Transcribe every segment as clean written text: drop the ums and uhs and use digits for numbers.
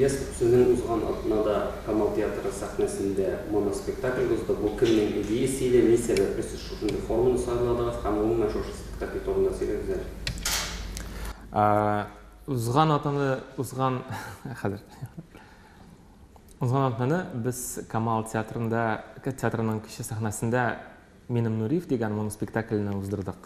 Ильяс, сезнең узган атнада Камал театры сәхнәсендә моноспектакль узды. Бу кемнең идеясе иде, ни сәбәпле сез шушындый форманы сайладыгыз һәм гомумән шушы спектакль турында сөйләгез әле. Узган атнаны узган хәзер узган атнаны без Камал театрында театрының кече сәхнәсендә Минем Нуриев дигән моноспектакльне уздырдык.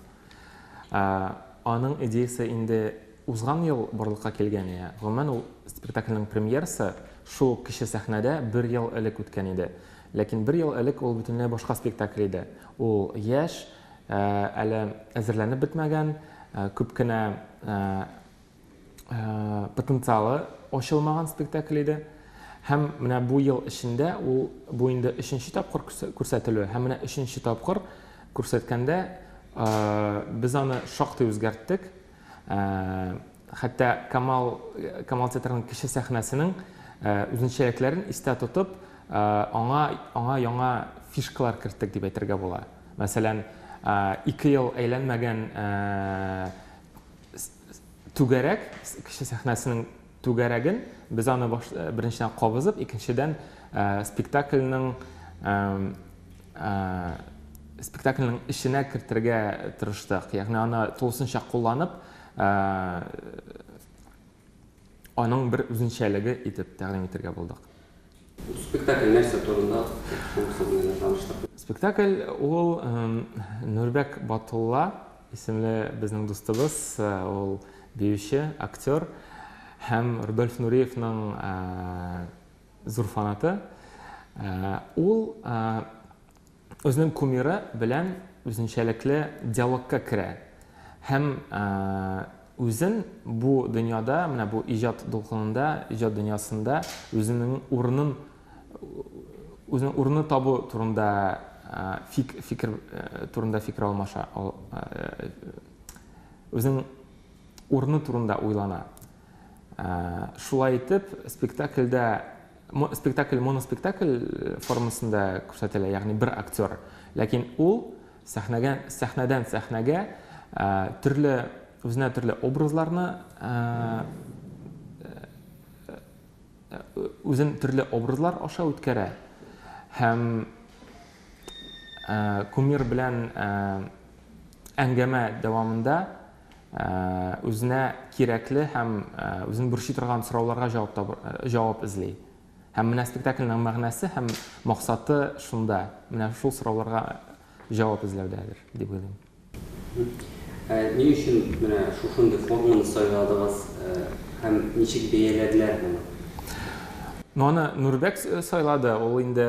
Аның идеясе инде узган ел барлыкка килгән иде. Гомумән, ул спектакльнең премьерасы шул ук кече сәхнәдә бер ел элек үткән иде. Ләкин бер ел элек ул бөтенләй башка спектакль иде. Ул яшь, әле әзерләнеп бетмәгән, күп кенә потенциалы ачылмаган спектакль иде. Һәм менә бу ел эчендә ул бу инде өченче тапкыр күрсәтелү. Һәм менә өченче тапкыр күрсәткәндә без аны шактый үзгәрттек. Хәтта Камал Камал театрының кече сәхнәсенең үзенчәлекләрен истә тотып, аңа аңа яңа фишкалар керттек дип әйтергә була. Мәсәлән, ике ел әйләнмәгән Түгәрәк, кече сәхнәсенең түгәрәген без аны баш, беренчедән кабызып, икенчедән спектакльнең спектакльнең эченә кертергә тырыштык. Ягъни аны тулысынча кулланып, аның бер үзенчәлеге итеп тәкъдим итергә булдык. Спектакль нәрсә турында? Шунысы белән дә таныштырып. Спектакль ул Нурбәк Батулла исемле безнең дустыбыз, ул биюче, актер һәм Рудольф Нуриевның зур фанаты. Ул үзенең кумиры белән үзенчәлекле диалогка керә һәм үзен бу дөньяда, менә бу иҗат дулкынында, иҗат дөньясында үзенең урынын үзенең урыны табу турында фик, фикер турында фикер алмаша, үзенең урыны турында уйлана. Шулай итеп, спектакльдә Спектакль моноспектакль формасында күрсәтелә, ягъни бер актер. Ләкин ул сәхнәгә, сәхнәдән сәхнәгә төрле үзенә төрле образларны үзен төрле образлар аша үткәрә. Һәм кумир белән әңгәмә дәвамында үзенә кирәкле һәм үзен борчый торган сорауларга җавап табыр, җавап эзли. Һәм менә спектакльнең мәгънәсе һәм максаты шунда, менә шул сорауларга җавап эзләүдәдер, дип уйлыйм. Ә ни өчен менә шушындый форманы сайладыгыз һәм ничек бәяләделәр моны? Ну, аны Нурбәк сайлады, ул инде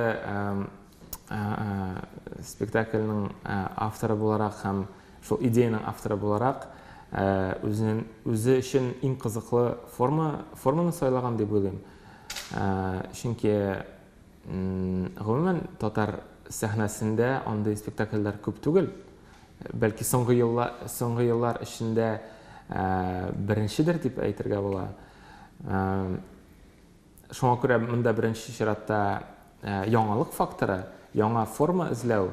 спектакльнең авторы буларак һәм шул идеянең авторы буларак, үзенең үзе өчен иң кызыклы форма форманы сайлаган дип уйлыйм. Чөнки гомумән татар сәхнәсендә андый спектакльләр күп түгел. Бәлки соңгы еллар соңгы еллар эчендә беренчедер дип әйтергә була. Шуңа күрә монда беренче чиратта яңалык факторы, яңа форма эзләү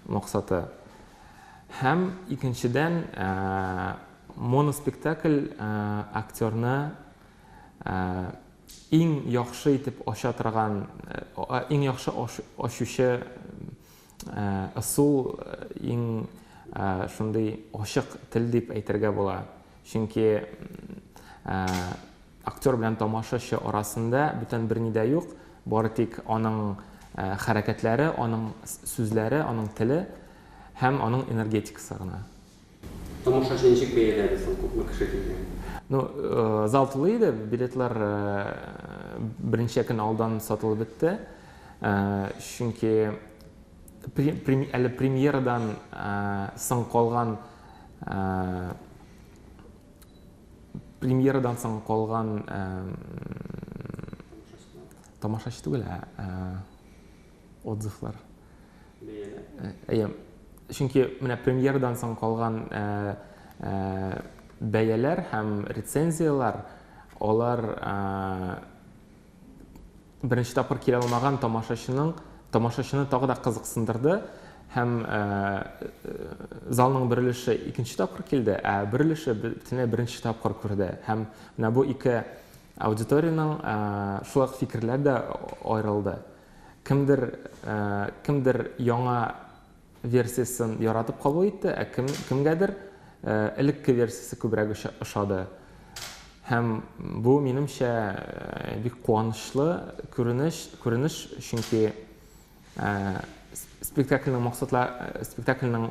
максаты. Һәм икенчедән, моноспектакль актерны иң яхшы итеп ача торган, иң яхшы ачучы ысул, иң шундый ачык тел дип әйтергә була. Чөнки Актер белән тамашачы арасында бүтән берни дә юк, бары тик аның хәрәкәтләре, аның сүзләре, аның теле һәм аның энергетикасы гына. Тамашачы ничек бәяләде соң, күпме кеше килгән? Ну, зал тулы иде, билетлар берничә көн алдан сатылып бетте. Чөнки әле премьерадан соң калган Премьерадан соң калган тамашачы түгел, ә отзывлар. Әйе. Чөнки менә премьерадан соң калган бәяләр һәм рецензияләр, алар беренче тапкыр килә алмаган тамашачының тамашачыны тагы да кызыксындырды һәм залның бер өлеше икенче тапкыр килде, ә бер өлеше бөтенләй беренче тапкыр күрде. Һәм менә бу ике Аудиториянең шулай ук фикерләр дә аерылды. Кемдер кемдер яңа версиясен яратып кабул итте, ә кем кемгәдер элекке версиясе күбрәк ошады. Һәм бу, минемчә, бик куанычлы күренеш, күренеш, чөнки спектакльнең максатлар, спектакльнең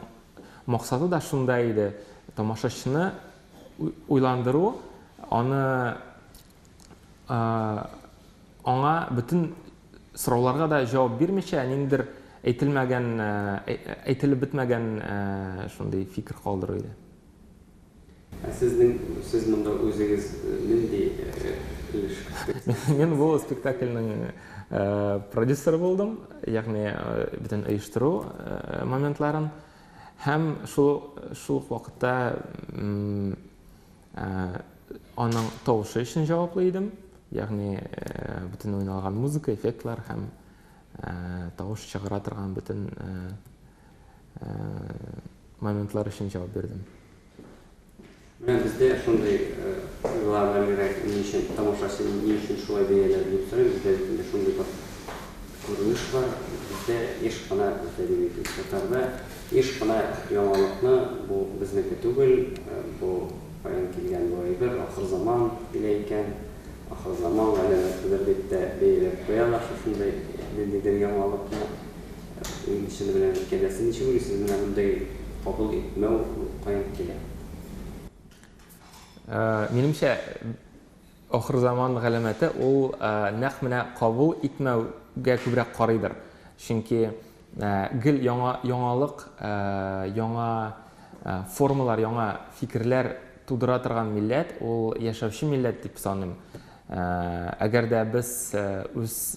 максаты да шунда иде, тамашачыны уйландыру, аны аңа бөтен сорауларга да җавап бирмичә, ниндидер әйтелмәгән, әйтелеп бетмәгән шундый фикер калдыру иде. Ә сезнең, сез монда үзегез нинди өлеш керттегез? Мин бу спектакльнең продюсеры булдым, ягъни бөтен оештыру моментларын. Һәм шул шул ук вакытта аның тавышы өчен җаваплы идем, ягъни бөтен уйналган музыка, эффектлар һәм тавыш чыгара торган бөтен моментлар өчен җавап бирдем. Менә бездә шундый глобальрәк, ни өчен тамашачы ни өчен шулай бәяләде дип сорыйм, бездә бит инде шундый бер күренеш бар, бездә еш кына, бездә дип әйтим, татарда еш кына яңалыкны бу безнеке түгел, бу каян килгән бу әйбер, ахырзаман килә икән, ахырзаман галәмәтедер дип тә бәяләп куялар шушындый ниндидер яңалыкны. Уен чыны белән әйткәндә, сез ничек уйлыйсыз, менә мондый кабул итмәү каян килә? Минемчә, ахырзаман галәмәте ул нәкъ менә кабул итмәүгә күбрәк карыйдыр. Чөнки гел яңа яңалык, яңа формалар, яңа фикерләр тудыра торган милләт, ул яшәүче милләт дип саныйм. Әгәр дә без үз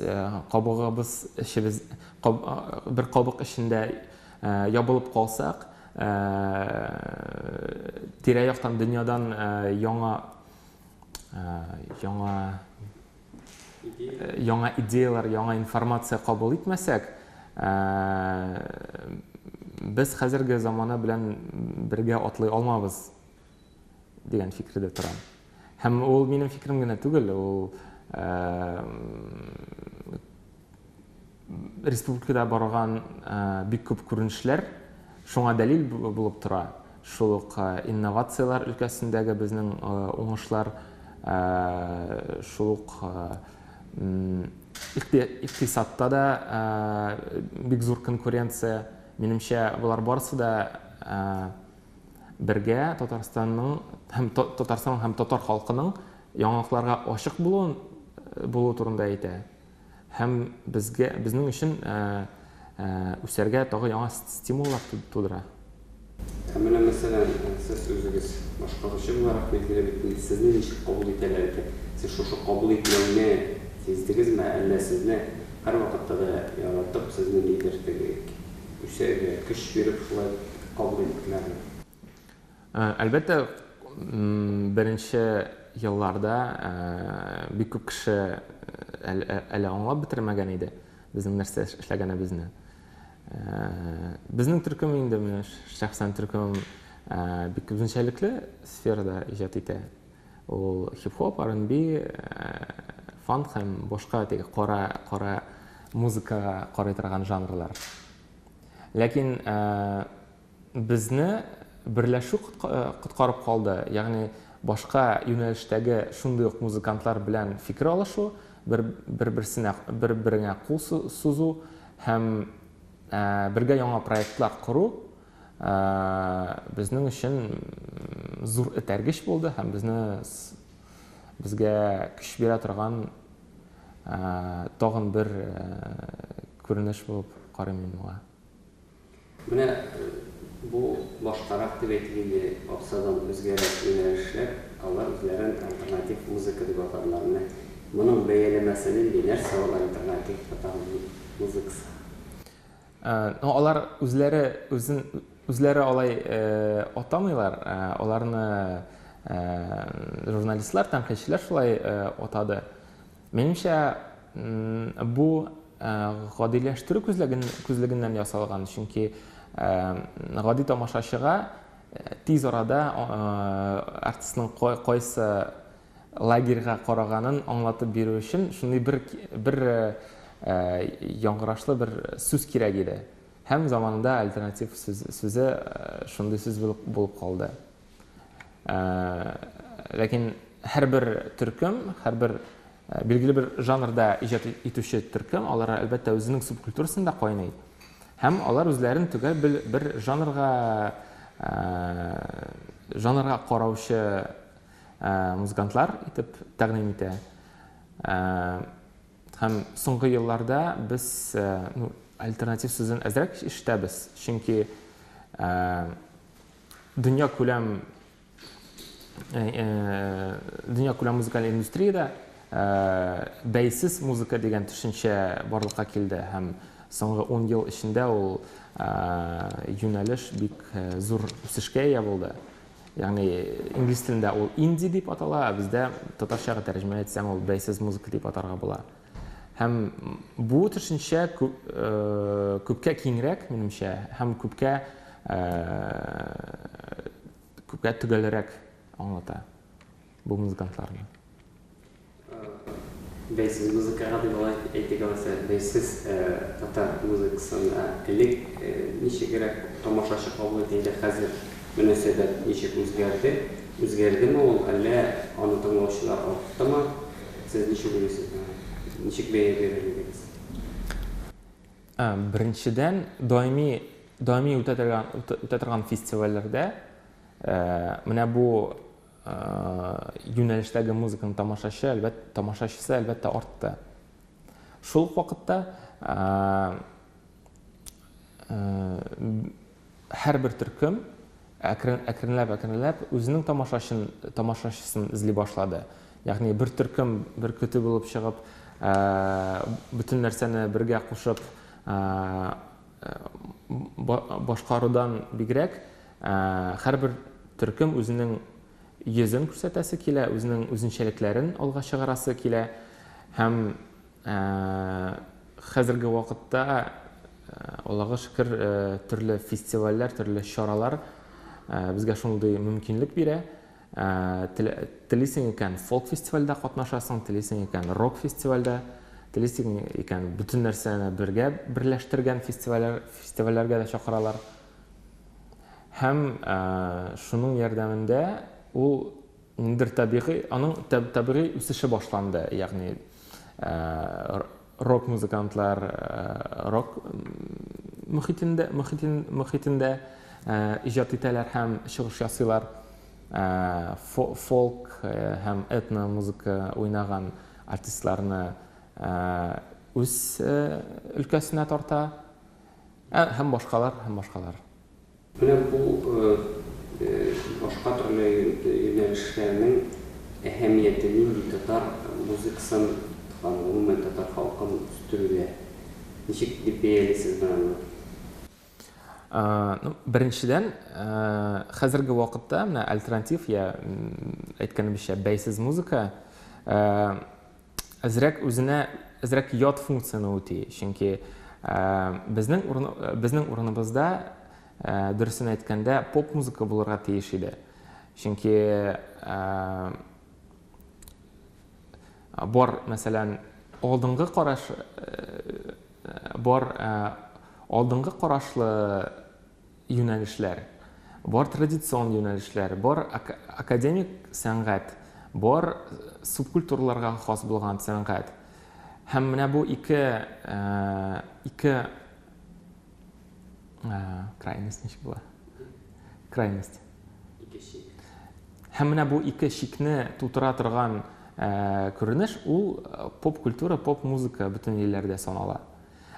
кабыгыбыз эчебез бер кабык эчендә ябылып калсак, тирә-яктан дөньядан яңа яңа яңа идеялар, яңа информация кабул итмәсәк, без хәзерге замана белән бергә атлый алмабыз дигән фикердә торам. Һәм ул минем фикерем генә түгел, ул республикада барган бик күп күренешләр шуңа дәлил булып тора. Шул ук инновацияләр өлкәсендәге безнең уңышлар, шул ук икътисадта да бик зур конкуренция. Минемчә, болар барысы да бергә Татарстанның һәм Татарстан һәм татар халкының яңалыкларга ачык булуын булуы турында әйтә. Һәм безгә безнең өчен үсәргә тагы яңа стимуллар тудыра. Ә менә, мәсәлән, сез үзегез башкаручы буларак билгеле бит инде, сезне ничек кабул итәләр икән? Сез шушы кабул итмәүне сиздегезме, әллә сезне һәрвакытта да яратып, сезне нидер теге үсәргә көч биреп шулай кабул иттеләрме? Әлбәттә, беренче елларда бик күп кеше әле аңлап бетермәгән иде безнең нәрсә эшләгәнебезне. Безнең төркем инде, менә шәхсән төркемем бик үзенчәлекле сферада иҗат итә. Ул хип-хоп, R&B, фанк һәм башка теге кара кара музыкага карый торган жанрлар. Ләкин безне берләшү коткарып калды, ягъни башка юнәлештәге шундый ук музыкантлар белән фикер алышу, бер бер-берсенә бер-береңә кул сузу һәм бергә яңа проектлар кору безнең өчен зур этәргеч булды һәм безне безгә көч бирә торган тагын бер күренеш булып карыйм мин моңа. Менә бу башкарак дип әйтик инде, попсадан үзгәрәк юнәлешләр, алар үзләрен альтернатив музыка дип атадылар. Менә моның бәяләмәсе нинди, нәрсә ул альтернатив татар музыкасы? Ну, алар үзләре үзен үзләре алай атамыйлар. Аларны журналистлар, тәнкыйтьчеләр шулай атады. Минемчә, бу гадиләштерү күзлеген күзлегеннән ясалган, чөнки гади тамашачыга тиз арада артистның кайсы лагерьга караганын аңлатып бирү өчен шундый бер яңгырашлы бер сүз кирәк иде. Һәм заманында альтернатив сүзе шундый сүз булып калды. Ләкин һәрбер төркем, һәрбер билгеле бер жанрда иҗат итүче төркем, алар әлбәттә үзенең субкультурасында кайный. Һәм алар үзләрен төгәл бер жанрга караучы музыкантлар итеп тәкъдим итә. Һәм соңгы елларда без, ну, альтернатив сүзен әзрәк ишетәбез, чөнки дөньякүләм музыкаль индустриядә бәйсез музыка дигән төшенчә барлыкка килде, һәм соңгы 10 ел эчендә ул юнәлеш бик зур үсешкә ия булды. Ягъни инглиз телендә ул инди дип атала, ә бездә татарчага тәрҗемә итсәң, ул бәйсез музыка дип атарга була. Һәм бу төшенчә күпкә киңрәк, минемчә, һәм күпкә төгәлрәк аңлата бу музыкантларны. Бәйсез музыкага дип алай әйтик алайса, бәйсез татар музыкасына элек ничегрәк тамашачы кабул итә иде, хәзер мөнәсәбәт ничек үзгәрде? Үзгәрдеме ул, әллә аны тыңлаучылар арттымы? Сез ничек уйлыйсыз моны? Ничек бәя бирер идегез? Беренчедән, даими үтә торган фестивальләрдә менә бу юнәлештәге музыканың тамашачысы, әлбәттә, артты. Шул ук вакытта һәрбер төркем әкренләп үзенең тамашачысын эзли башлады. Ягъни бер төркем бер көтү булып чыгып, бөтен нәрсәне бергә кушып башкарудан бигрәк, һәрбер төркем үзенең йөзен күрсәтәсе килә, үзенең үзенчәлекләрен алга чыгарасы килә. Һәм хәзерге вакытта, Аллага шөкер, төрле фестивальләр, төрле чаралар безгә шундый мөмкинлек бирә. Телисең икән, фолк фестивальдә катнашасың, телисең икән, рок фестивальдә, телисең икән, бөтен нәрсәне бергә берләштергән фестивальләргә дә чакыралар. Һәм шуның ярдәмендә ул ниндидер табигый, аның табигый үсеше башланды, ягъни рок музыкантлар рок мохитендә иҗат итәләр һәм чыгыш ясыйлар. Фолк һәм этно музыка уйнаган артистларны үз өлкәсенә тарта һәм башкалар, һәм башкалар. Менә бу башка төрле юнәлешләрнең әһәмияте нинди татар музыкасын һәм гомумән татар халкын үстерүдә? Ничек дип бәялисез моны? Ну, беренчедән, хәзерге вакытта менә альтернатив я, әйткәнебезчә, бәйсез музыка әзрәк үзенә әзрәк ят функцияне үти, чөнки безнең урыныбызда, дөресен әйткәндә, поп музыка булырга тиеш иде, чөнки бар, мәсәлән, алдынгы караш бар, алдынгы карашлы юнәлешләр бар, традицион юнәлешләр бар, академик сәнгать бар, субкультураларга хас булган сәнгать. Һәм менә бу ике крайность ничек була, крайность? Ике чик. Һәм менә бу ике чикне тутыра торган күренеш ул поп культура, поп музыка бөтен илләрдә санала.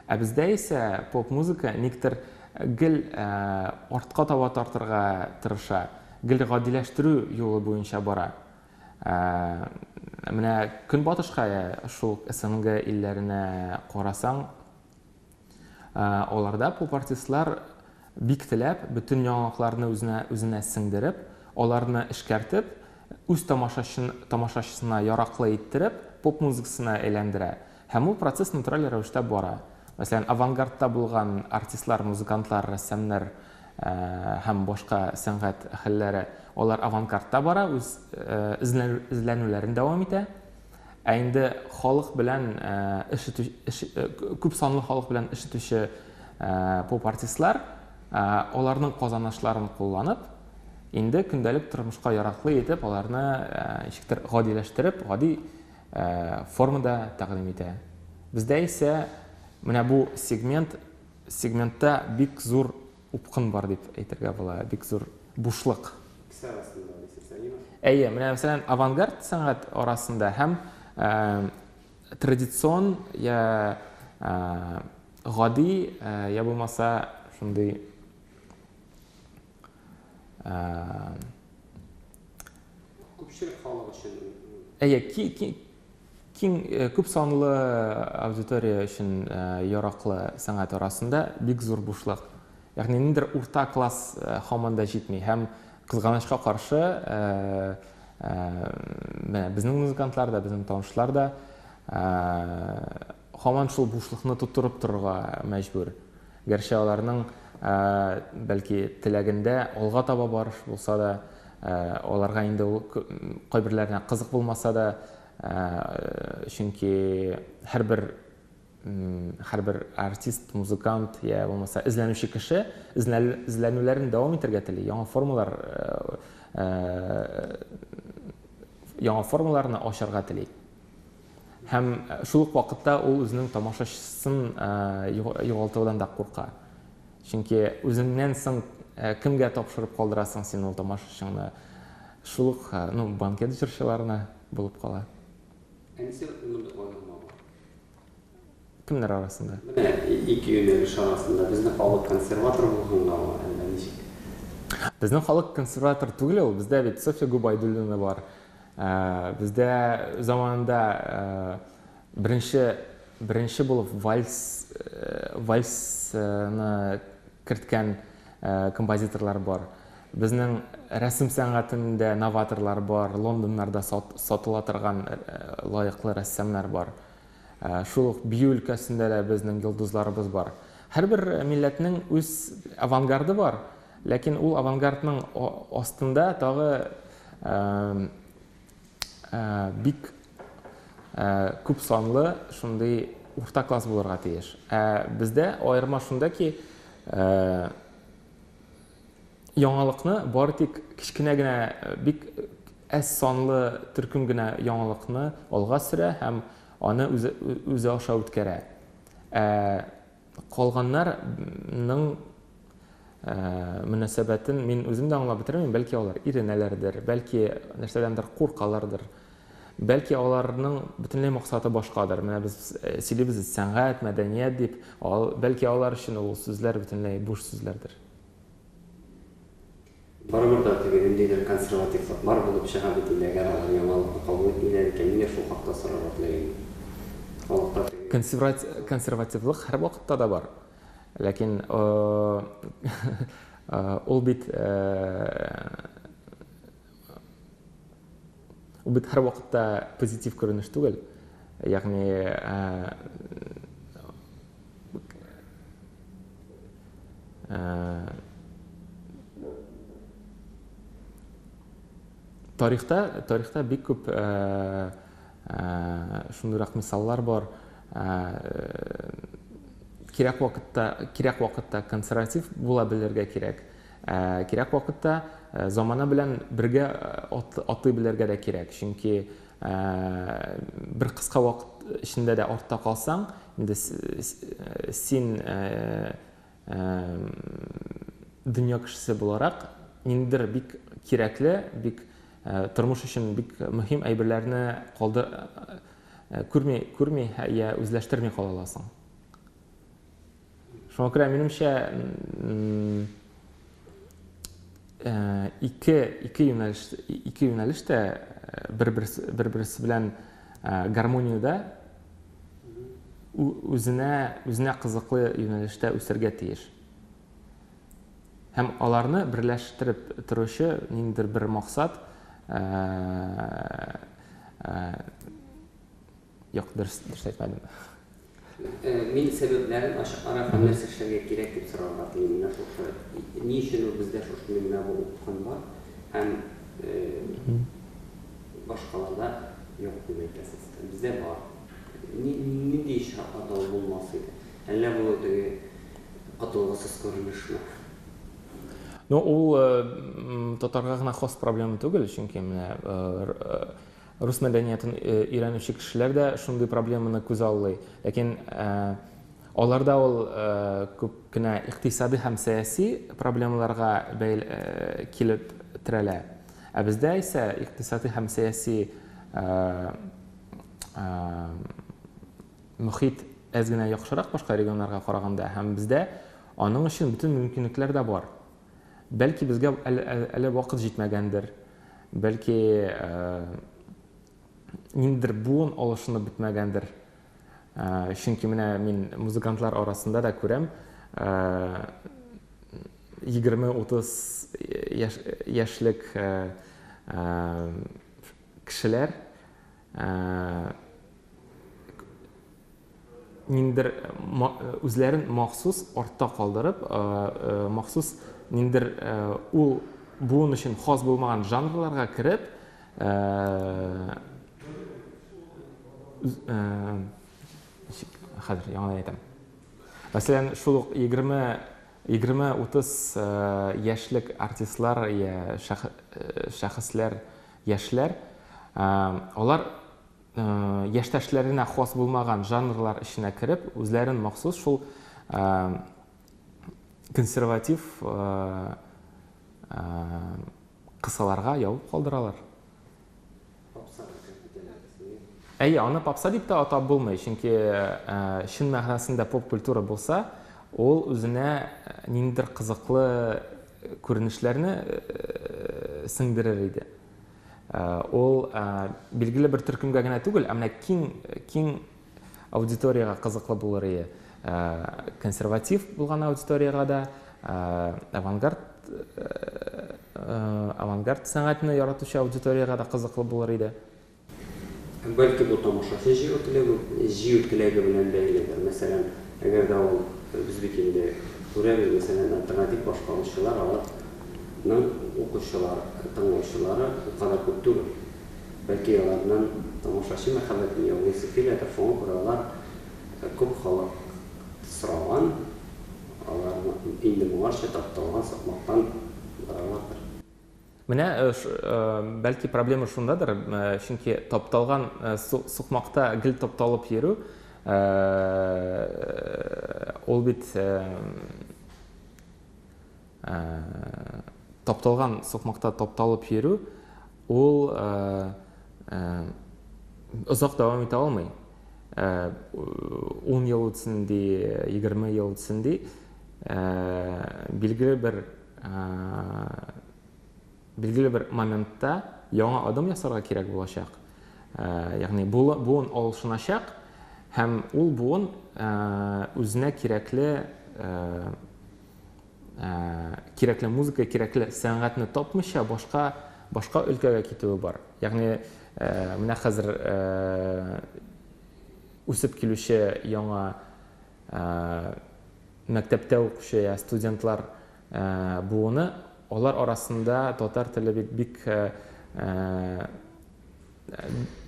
Ә бездә исә поп музыка никтер гел артка таба тартырга тырыша, гел гадиләштерү юлы буенча бара. Менә көнбатышка, шул СНГ илләренә карасаң, аларда поп артистлар бик теләп бөтен яңалыкларны үзенә сеңдереп, аларны эшкәртеп, үз тамашачысына яраклы иттереп, поп музыкасына әйләндерә. Һәм ул процесс натураль рәвештә бара. Мәсәлән, авангардта булган артистлар, музыкантлар, рәссамнар һәм башка сәнгать әһелләре, алар авангардта бара, үз эзләнүләрен дәвам итә. Ә инде халык белән эш итү, күп санлы халык белән эш итүче поп-артистлар аларның казанышларын кулланып, инде көндәлек тормышка яраклы итеп, аларны ничектер гадиләштереп, гади формада тәкъдим итә. Бездә исә менә бу сегмент, сегментта бик зур упкын бар дип әйтергә була, бик зур бушлык. Икесе арасында дисез, әйеме? Әйе, менә мәсәлән, авангард сәнгать арасында һәм традицион я гади, я булмаса шундый күпчелек халык өчен. Әйе, киң, күп санлы аудитория өчен яраклы сәнгать арасында бик зур бушлык. Ягъни ниндидер урта класс һаман да җитми һәм кызганычка каршы, менә безнең музыкантлар да, безнең танышлар да һаман шул бушлыкны тутырып торырга мәҗбүр. Гәрчә аларның бәлки теләгендә алга таба барыш булса да, аларга инде ул кайберләренә кызык булмаса да, чөнки һәрбер һәрбер артист, музыкант я булмаса эзләнүче кеше эзләнүләрен дәвам итәргә тели, яңа формалар яңа формаларны ачарга тели. Һәм шул ук вакытта ул үзенең тамашачысын югалтудан да курка. Чөнки үзеңнән соң кемгә тапшырып калдырасың син ул тамашачыңны? Шул ук, ну, банкет җырчыларына булып кала. Ә ни сәбәпле мондый аерма бар? Кемнәр арасында? Менә ике юнәлеш арасында безнең халык консерватор булгангамы, әллә ничек? Безнең халык консерватор түгел ул. Бездә бит Софья Губайдуллина бар. Бездә заманында беренче беренче булып вальс вальсны керткән композиторлар бар. Безнең рәсем сәнгатендә новаторлар бар, Лондоннарда сатыла торган лаеклы рәссамнар бар. Шул ук бию өлкәсендә дә безнең йолдызларыбыз бар. Һәрбер милләтнең үз авангарды бар, ләкин ул авангардның астында тагы бик күп санлы шундый урта класс булырга тиеш. Ә бездә аерма шунда ки, яңалыкны бары тик кечкенә генә, бик әз санлы төркем генә яңалыкны алга сөрә һәм аны үзе, үзе аша үткәрә. Ә калганнарның мөнәсәбәтен мин үзем дә аңлап бетермим, бәлки алар иренәләрдер, бәлки нәрсәдәндер куркалардыр. Бәлки аларның бөтенләй максаты башкадыр. Менә без сөйлибез сәнгать, мәдәният дип, бәлки алар өчен ул сүзләр бөтенләй буш сүзләрдер. Барыбер дә теге ниндидер консервативлык бар булып чыга бит инде, әгәр алар яңалыкны кабул итмиләр икән, нигә шул хакта сорарга теләгән? Халыкта теге Консервативлык һәрвакытта да бар. Ләкин ул бит ул бит һәрвакытта позитив күренеш түгел. Ягъни Тарихта, тарихта бик күп шундыйрак мисаллар бар. Кирәк вакытта, кирәк вакытта консерватив була белергә кирәк. Кирәк вакытта замана белән бергә атлый белергә дә кирәк. Чөнки бер кыска вакыт эчендә дә артта калсаң, инде син дөнья кешесе буларак ниндидер бик кирәкле, бик тормыш өчен бик мөһим әйберләрне калды күрми, күрми я үзләштерми кала аласың. Шуңа күрә минемчә ике ике юнәлеш ике юнәлеш тә бер-берсе белән гармониядә үзенә үзенә кызыклы юнәлештә үсәргә тиеш. Һәм аларны берләштереп торучы ниндидер бер максат юк, дөрес, дөрес әйтмәдем. Мин сәбәпләрен ачыкларак һәм нәрсә эшләргә кирәк дип сорарга телим. Менә шушы ни өчен ул бездә шушындый менә бу упкын бар һәм башкаларда юк дип әйтәсез. Бездә бар. Нинди очракларда ул булмас иде? Әллә бу теге котылгысыз күренешме? Ну, ул татарга гына хас проблема түгел, чөнки менә рус мәдәниятен өйрәнүче кешеләр дә шундый проблеманы күзаллый. Ләкин аларда ул күп кенә икътисади һәм сәяси проблемаларга бәйл килеп терәлә. Ә бездә исә икътисади һәм сәяси мөхит әз генә яхшырак башка регионнарга караганда, һәм бездә аның өчен бөтен мөмкинлекләр дә бар. Бәлки безгә әле вакыт җитмәгәндер, бәлки ниндидер буын алышынып бетмәгәндер. Чөнки менә мин музыкантлар арасында да күрәм, 20-30 яшьлек кешеләр ниндидер үзләрен махсус артта калдырып, махсус ниндидер ул буын өчен хас булмаган жанрларга кереп, хәзер яңадан әйтәм. Мәсәлән, шул ук 20 20-30 яшьлек артистлар я шәхесләр, яшьләр, алар яшьтәшләренә хас булмаган жанрлар эченә кереп, үзләрен махсус шул консерватив кысаларга ябып калдыралар. Әйе, аны попса дип тә атап булмый, чөнки чын мәгънәсендә поп-культура булса, ул үзенә ниндидер кызыклы күренешләрне сеңдерер иде. Ул билгеле бер төркемгә генә түгел, ә менә киң киң аудиториягә кызыклы булыр иде. Консерватив булган аудиториягә дә, авангард авангард сәнгатьне яратучы аудиториягә дә кызыклы булыр иде. Бәлки бу тамашачы җыю теләге, җыю теләге белән бәйледер. Мәсәлән, әгәр дә ул без бит инде күрәбез, мәсәлән, альтернатив башкаручылар аларның укучылар, тыңлаучылары ул кадәр күп түгел. Бәлки аларның тамашачы мәхәббәтен яулыйсы киләдер, шуңа күрә алар күп халык сораган, алар инде моңарча тапталган сукмактан баралардыр. Менә бәлки проблема шундадыр, чөнки тапталган сукмакта гел тапталып йөрү, ул бит тапталган сукмакта тапталып йөрү, ул озак дәвам итә алмый. 10 ел үтсен ди, 20 ел үтсен ди, билгеле бер билгеле бер моментта яңа адым ясарга кирәк булачак. Ягъни буын алышыначак һәм ул буын үзенә кирәкле кирәкле музыка, кирәкле сәнгатьне тапмыйча башка башка өлкәгә китүе бар. Ягъни менә хәзер үсеп килүче яңа мәктәптә укучы я студентлар буыны, алар арасында татар теле бит бик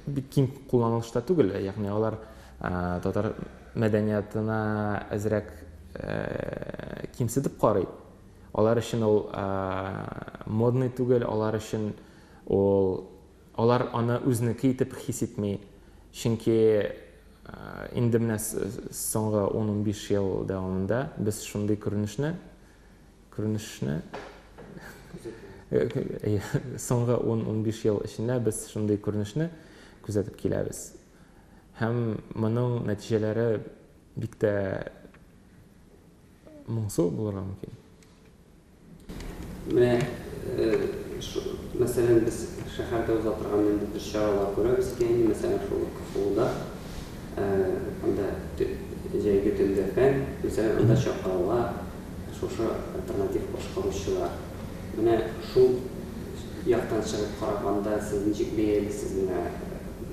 бик киң кулланылышта түгел, ягъни алар татар мәдәниятына әзрәк кимсетеп карый. Алар өчен ул модный түгел, алар өчен ул алар аны үзенеке итеп хис итми. Чөнки инде менә соңгы 10-15 ел дәвамында без шундый күренешне күренешне соңгы 10-15 ел эчендә без шундый күренешне күзәтеп киләбез. Һәм моның нәтиҗәләре бик тә моңсу булырга мөмкин. Менә, мәсәлән, без шәһәрдә уза торган ниндидер чаралар күрәбез икән инде, мәсәлән, шул ук КФУда, анда җәйге төндә фән, мәсәлән, анда чакырыла шушы альтернатив башкаручылар. Менә шул яктан чыгып караганда, сез ничек бәялисез менә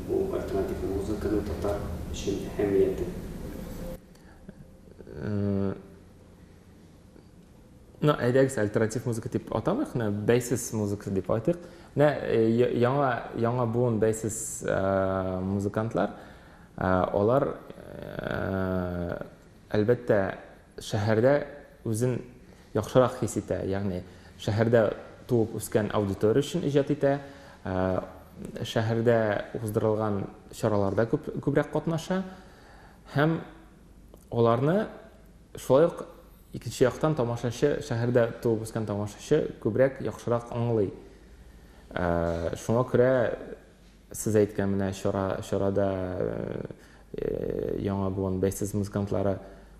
бу альтернатив музыканың татар өчен әһәмиятен? Ну, әйдәгез, альтернатив музыка дип атамыйк, менә бәйсез музыка дип айтыйк. Менә яңа яңа буын бәйсез музыкантлар, алар әлбәттә шәһәрдә үзен яхшырак хис итә, ягъни шәһәрдә туып үскән аудитория өчен иҗат итә, шәһәрдә уздырылган чараларда күп күбрәк катнаша һәм аларны шулай ук Икенче яктан, тамашачы, шәһәрдә туып үскән тамашачы күбрәк, яхшырак аңлый. Шуңа күрә сез әйткән менә чара, чарада яңа буын бәйсез музыкантлары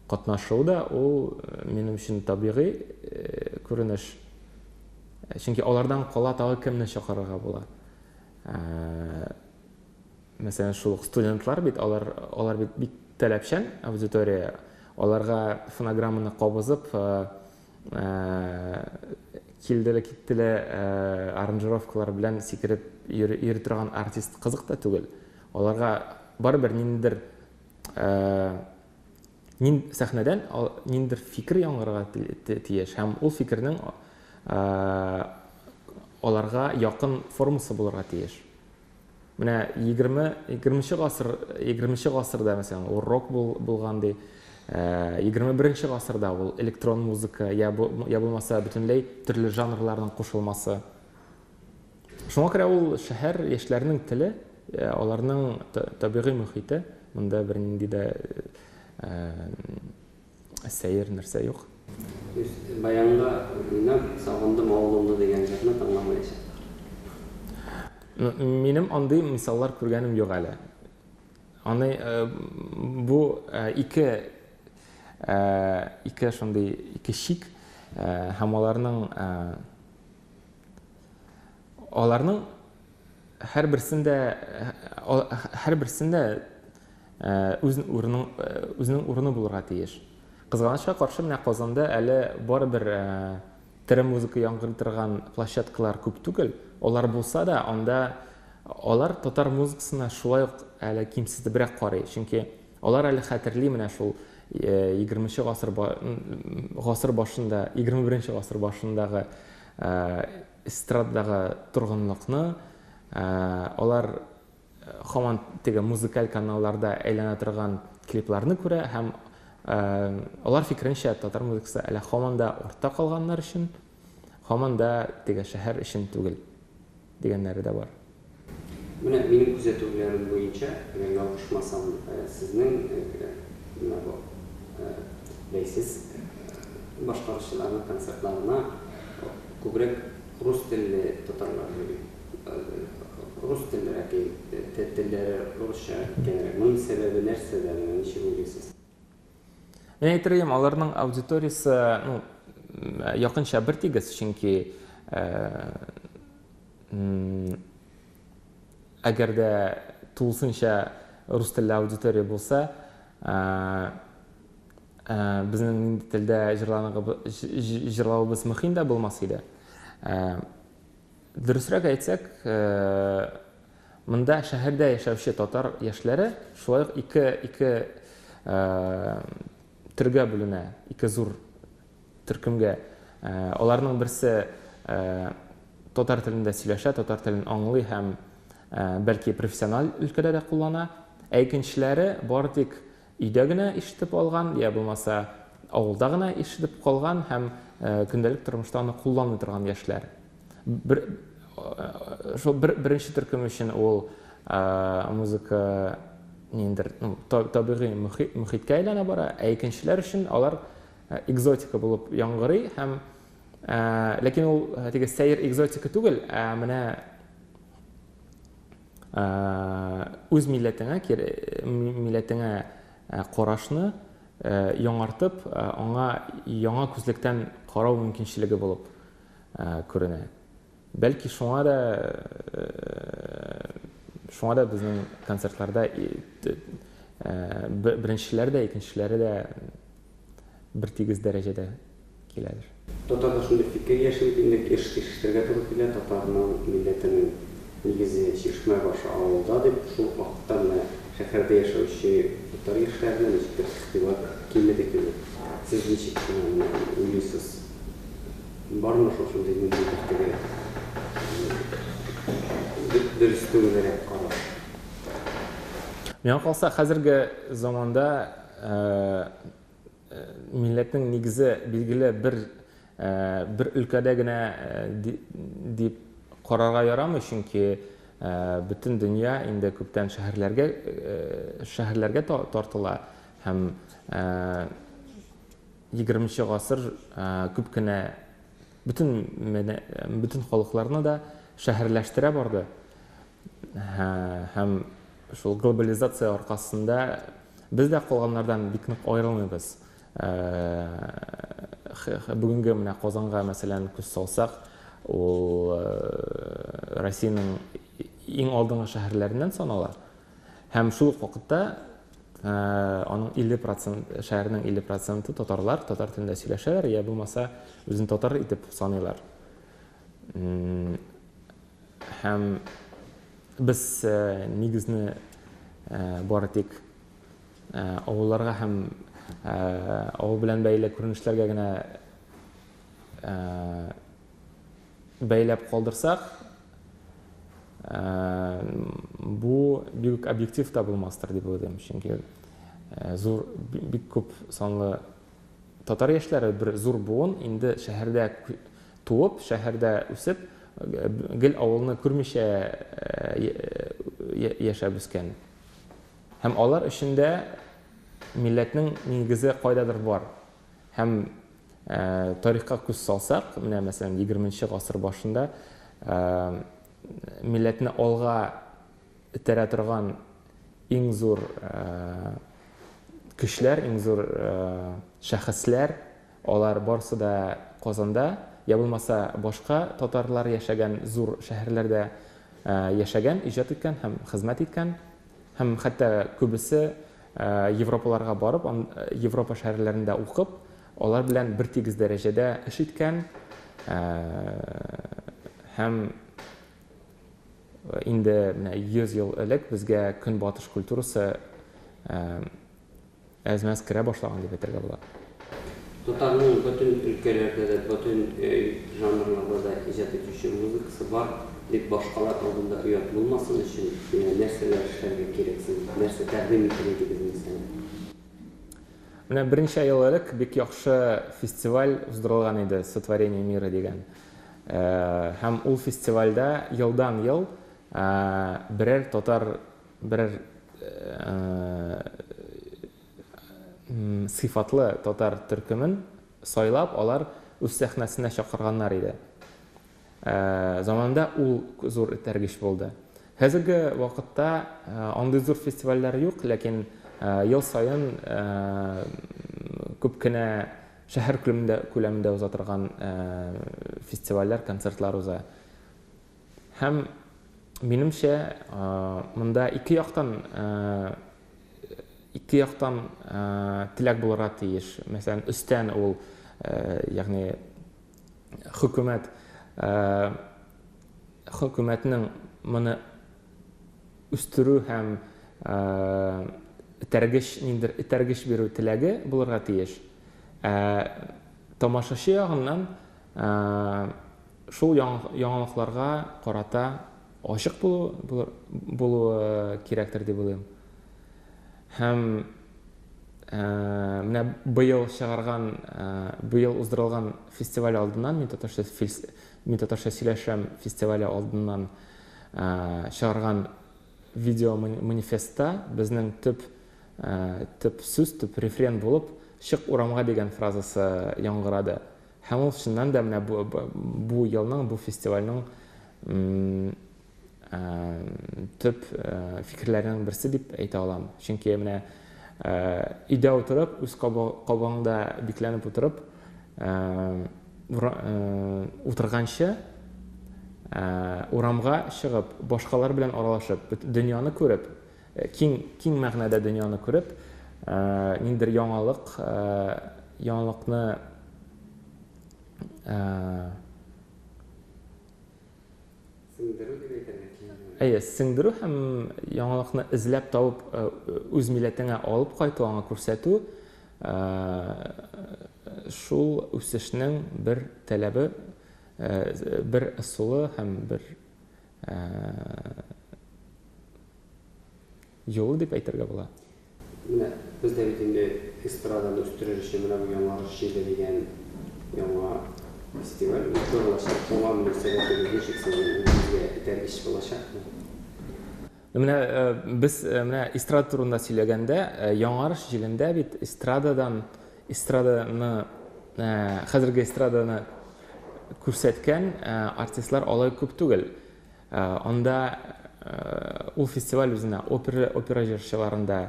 катнашуы да ул минем өчен табигый күренеш. Чөнки алардан кала тагы кемне чакырырга була? Мәсәлән, шул ук студентлар бит, алар, алар бит бик таләпчән аудитория. Аларга фонограмманы кабызып, килделе-киттеле аранжировкалар белән сикереп йөри торган артист кызык та түгел. Аларга барыбер ниндидер нин сәхнәдән ниндидер фикер яңгырарга тиеш һәм ул фикернең аларга якын формасы булырга тиеш. Менә 20 20 гасыр 20 гасырда мәсәлән ул рок бул, булган ди. 21 гасырда ул электрон музыка я, я булмаса бөтенләй төрле жанрларның кушылмасы. Шуңа күрә ул шәһәр яшьләренең теле, аларның табигый мөхите, монда бернинди дә Сәер нәрсә юк. Баянга уйнап, Сагындым авылымны дигән җырны тыңламаячаклар. Минем андый мисаллар күргәнем юк әле. Аны бу ике ике шундый ике чик һәм аларның аларның һәрберсендә һәрберсендә үз урының үзенең урыны булырга тиеш. Кызганычка каршы, менә Казанда әле барыбер тере музыка яңгырый торган площадкалар күп түгел. Алар булса да, анда алар татар музыкасына шулай ук әле кимсетебрәк карый. Чөнки алар әле хәтерли менә шул 20 гасыр гасыр башында, 21 гасыр башындагы эстрададагы торгынлыкны, алар һаман теге музыкаль каналларда әйләнә торган клипларны күрә һәм алар фикеренчә, татар музыкасы әле һаман да артта калганнар өчен, һаман да теге шәһәр өчен түгел дигәннәре дә бар. Менә минем күзәтүләрем буенча, әгәр ялгышмасам, сезнең менә бу бәйсез башкаручыларның концертларына күбрәк рус телле татарлар йөри. Рус теллерәк, телләре русча киткәнрәк. Моның сәбәбе нәрсәдә, менә ничек уйлыйсыз? Мин әйтер идем, аларның аудиториясе, ну, якынча бер тигез, чөнки әгәр дә тулысынча рус телле аудитория булса, безнең нинди телдә җырлавыбыз мөһим дә булмас иде. Дөресрәк әйтсәк, монда шәһәрдә яшәүче татар яшьләре шулай ук ике ике төргә бүленә, ике зур төркемгә. Аларның берсе татар телендә сөйләшә, татар телен аңлый һәм бәлки профессиональ өлкәдә дә куллана. Ә икенчеләре бары тик өйдә генә ишетеп алган, я булмаса авылда гына ишетеп калган һәм көндәлек тормышта аны кулланмый торган яшьләр. Бер, шул бер, беренче төркем өчен ул музыка ниндер, ну, табигый мөхиткә әйләнә бара, ә икенчеләр өчен алар экзотика булып яңгырый һәм ләкин ул теге сәер экзотика түгел, ә менә үз милләтеңә милләтеңә карашны яңартып, аңа яңа күзлектән карау мөмкинчелеге булып күренә. Бәлки шуңа да шуңа да безнең концертларда беренчеләр дә, икенчеләре дә бер тигез дәрәҗәдә киләдер. Татарда шундый фикер яши бит инде, еш ишетергә туры килә, татарның милләтенең нигезе Чишмә башы авылда дип, шул ук вакытта менә шәһәрдә яшәүче татар яшьләренә ничектер игътибар кимеде кебек. Сез ничек менә уйлыйсыз? Бармы шул шундый ниндидер теге дөрес түгелрәк караш? Миңа калса, хәзерге заманда милләтнең нигезе билгеле бер бер өлкәдә генә дип карарга ярамый, чөнки бөтен дөнья инде күптән шәһәрләргә шәһәрләргә тартыла һәм 20 гасыр күп кенә бөтен бөтен халыкларны да шәһәрләштерә барды. Һәм шул глобализация аркасында без дә калганнардан бик нык аерылмыйбыз. Бүгенге менә Казанга, мәсәлән, күз салсак, ул Россиянең иң алдынгы шәһәрләреннән санала. Һәм шул ук вакытта аның 50%, шәһәрнең 50 проценты татарлар, татар телендә сөйләшәләр, я булмаса үзен татар итеп саныйлар. Һәм без нигезне бары тик авылларга һәм авыл белән бәйле күренешләргә генә бәйләп калдырсак, бу бик үк объектив та булмастыр дип уйлыйм, чөнки зур бик күп санлы татар яшьләре бер зур буын инде шәһәрдә туып, шәһәрдә үсеп, гел авылны күрмичә яшәп үскән. Һәм алар өчен дә милләтнең нигезе кайдадыр бар. Һәм тарихка күз салсак, менә мәсәлән, 20 гасыр башында милләтне алга этәрә торган иң зур көчләр, иң зур шәхесләр, алар барысы да Казанда, я булмаса башка татарлар яшәгән зур шәһәрләрдә яшәгән, иҗат иткән һәм хезмәт иткән. Һәм хәтта күбесе Европаларга барып, Европа шәһәрләрендә укып, алар белән бертигез дәрәҗәдә эш иткән һәм инде менә 100 ел элек безгә көнбатыш культурасы әз-мәз керә башлаган дип әйтергә була. Татарның бөтен өлкәләрдә дә, бөтен жанрларда да иҗат итүче музыкасы бар дип башкалар алдында оят булмасын өчен нәрсәләр эшләргә кирәк соң? Нәрсә тәкъдим итер идегез, мәсәлән? Менә берничә ел элек бик яхшы фестиваль уздырылган иде, Сотворение мира дигән. Һәм ул фестивальдә елдан-ел берәр татар, берәр сыйфатлы татар төркемен сайлап, алар үз сәхнәсенә чакырганнар иде. Заманында ул зур этәргеч булды. Хәзерге вакытта андый зур фестивальләр юк, ләкин ел саен күп кенә шәһәр күләмендә уза торган фестивальләр, концертлар уза. Һәм минемчә, монда ике яктан ике яктан теләк булырга тиеш. Мәсәлән, өстән ул, ягъни хөкүмәт хөкүмәтнең моны үстерү һәм этәргеч, ниндидер этәргеч бирү теләге булырга тиеш. Ә тамашачы ягыннан шул яңалыкларга карата ачык булу булуы кирәктер дип уйлыйм. Һәм менә быел чыгарган, быел уздырылган фестиваль алдыннан, мин татарча мин татарча сөйләшәм фестивале алдыннан чыгарган видео манифестта безнең төп төп сүз, төп рефрен булып «Чык урамга» дигән фразасы яңгырады. Һәм ул чыннан да менә бу, бу елның, бу фестивальнең төп фикерләренең берсе дип әйтә алам. Чөнки менә өйдә утырып, үз кабыгыңда бикләнеп утырып, утырганчы, урамга чыгып, башкалар белән аралашып, дөньяны күреп, киң, киң мәгънәдә дөньяны күреп, ниндидер яңалык, яңалыкны сеңдерү дип әйтергә кирәк. Әйе, сеңдерү һәм яңалыкны эзләп табып, үз милләтеңә алып кайту, аңа күрсәтү. шул үсешнең бер таләбе, бер ысулы һәм бер юлы дип әйтергә була. Менә бездә бит инде эстраданы үстерер өчен менә бу Яңарыш җиле дигән яңа фестиваль оештырылачак. Шуңа мөнәсәбәтегез ничек сезнең? Ул безгә этәргеч булачакмы? Менә без менә эстрада турында сөйләгәндә, Яңарыш җилендә бит эстрададан эстраданы хәзерге эстраданы күрсәткән артистлар алай күп түгел. Анда ул фестиваль үзенә опера опера җырчыларын да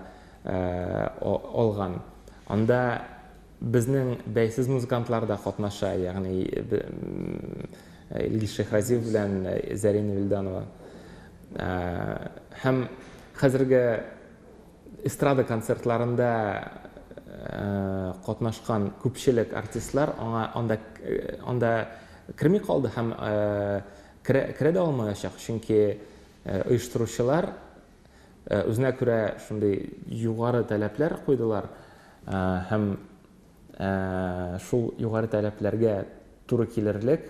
алган. Анда безнең бәйсез музыкантлар да катнаша, ягъни Илгиз Шәйхразиев белән Зәринә Вилданова. Һәм хәзерге эстрада концертларында катнашкан күпчелек артистлар аңа анда анда керми калды һәм керә, керә дә алмаячак, чөнки оештыручылар үзенә күрә шундый югары таләпләр куйдылар һәм шул югары таләпләргә туры килерлек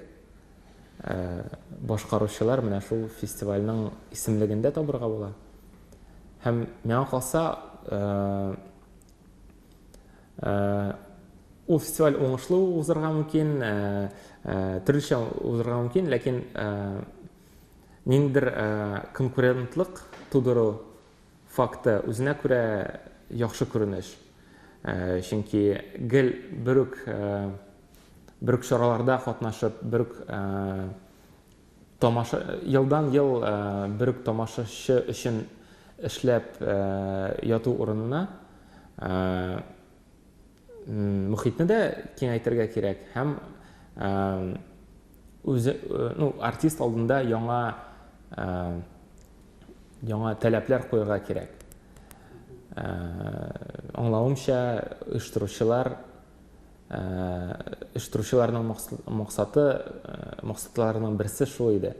башкаручылар менә шул фестивальнең исемлегендә табырга була. Һәм миңа калса, ул фестиваль уңышлы узырга мөмкин, төрлечә узырга мөмкин, ләкин ниндидер конкурентлык тудыру факты үзенә күрә яхшы күренеш. Чөнки гел бер үк бер үк чараларда катнашып, бер үк тамаша елдан-ел бер үк тамашачы өчен эшләп яту урынына мохитне дә киңәйтергә кирәк һәм үзе, ну, артист алдында яңа яңа таләпләр куярга кирәк. Аңлавымча, оештыручылар оештыручыларның максаты максатларының берсе шул иде.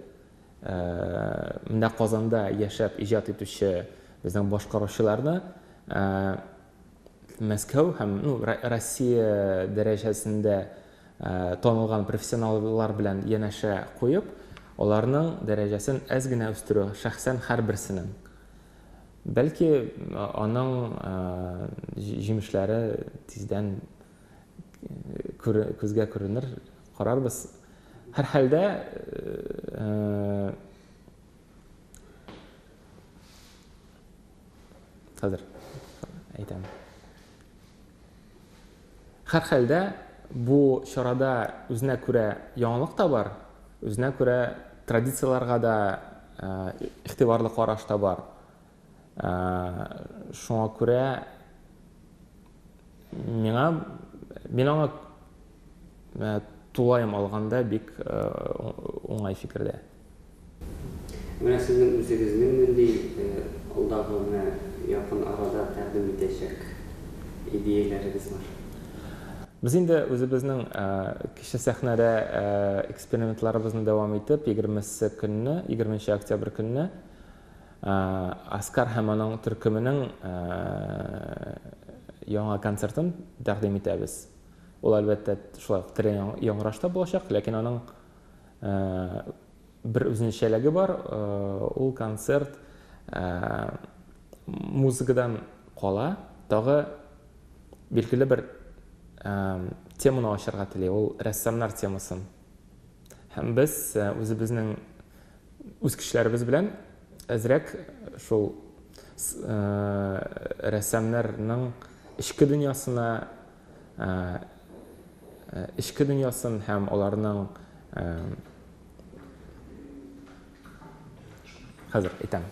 Менә Казанда яшәп иҗат итүче безнең башкаручыларны Мәскәү һәм, ну, Россия дәрәҗәсендә танылган профессионаллар белән янәшә куеп, аларның дәрәҗәсен әз генә үстерү, шәхсән һәрберсенең. Бәлки, аның җимешләре тиздән күзгә күренер, карарбыз. Һәрхәлдә, хәзер әйтәм. Һәрхәлдә, бу чарада үзенә күрә яңалык та бар, үзенә күрә традицияләргә дә игътибарлы караш та бар. Шуңа күрә миңа мин аңа тулаем алганда бик уңай фикердә. Менә сезнең үзегезнең нинди алдагы менә якын арада тәкъдим итәчәк идеяләрегез бар? Без инде үзебезнең кече сәхнәдә экспериментларыбызны дәвам итеп, 20 көнне, 20 октябрь көнне Оскар һәм аның төркеменең яңа концертын тәкъдим итәбез. Ул, әлбәттә, шулай ук тере яңгырашта булачак, ләкин аның бер үзенчәлеге бар, ул концерт музыкадан кала, тагы билгеле бер теманы ачарга тели, ул рәссамнар темасын. Һәм без үзебезнең үз көчләребез белән әзрәк шул рәссамнарның эчке дөньясына, эчке дөньясын һәм аларның хәзер әйтәм.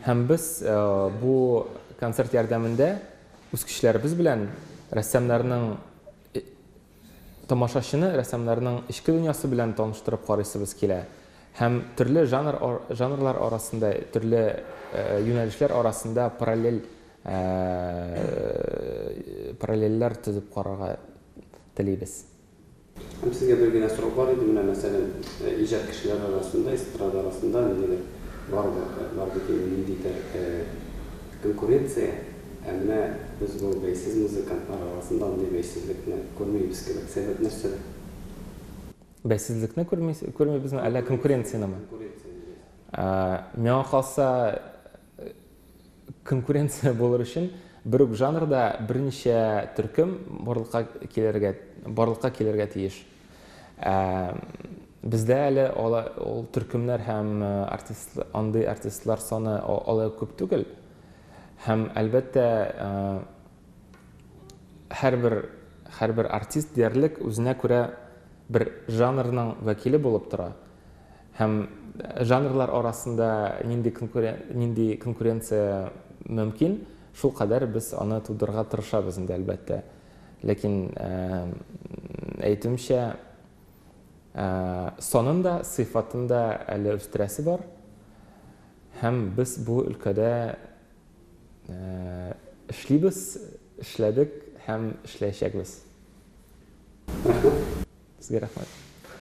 Һәм без бу концерт ярдәмендә үз көчләребез белән рәссамнарның Тамашачыны рәссамнарның эчке дөньясы белән таныштырып карыйсыбыз килә һәм төрле жанр жанрлар арасында, төрле юнәлешләр арасында параллель параллельләр төзеп карарга телибез. Һәм сезгә бер генә сорау бар иде, менә мәсәлән, иҗат кешеләре арасында, эстрада арасында ниндидер бар, бар бит инде ниндидер конкуренция. Ә менә без бу бәйсез музыкантлар арасында андый бәйсезлекне күрмибез кебек. Сәбәп нәрсәдә? Бәйсезлекне күрмибезме, әллә конкуренциянеме? Конкуренцияне. Миңа калса, конкуренция булыр өчен бер үк жанрда берничә төркем барлыкка килергә барлыкка килергә тиеш. Ә, бездә әле ул төркемнәр һәм артист андый артистлар саны алай күп түгел. Һәм әлбәттә, һәрбер һәрбер артист диярлек үзенә күрә бер жанрның вәкиле булып тора. Һәм жанрлар арасында нинди конкурен, нинди конкуренция мөмкин, шул кадәр без аны тудырырга тырышабыз инде, әлбәттә. Ләкин әйтүемчә, санын да, сыйфатын да әле үстерәсе бар. Һәм без бу өлкәдә эшлибез, эшләдек һәм эшләячәкбез. Рәхмәт. Сезгә рәхмәт.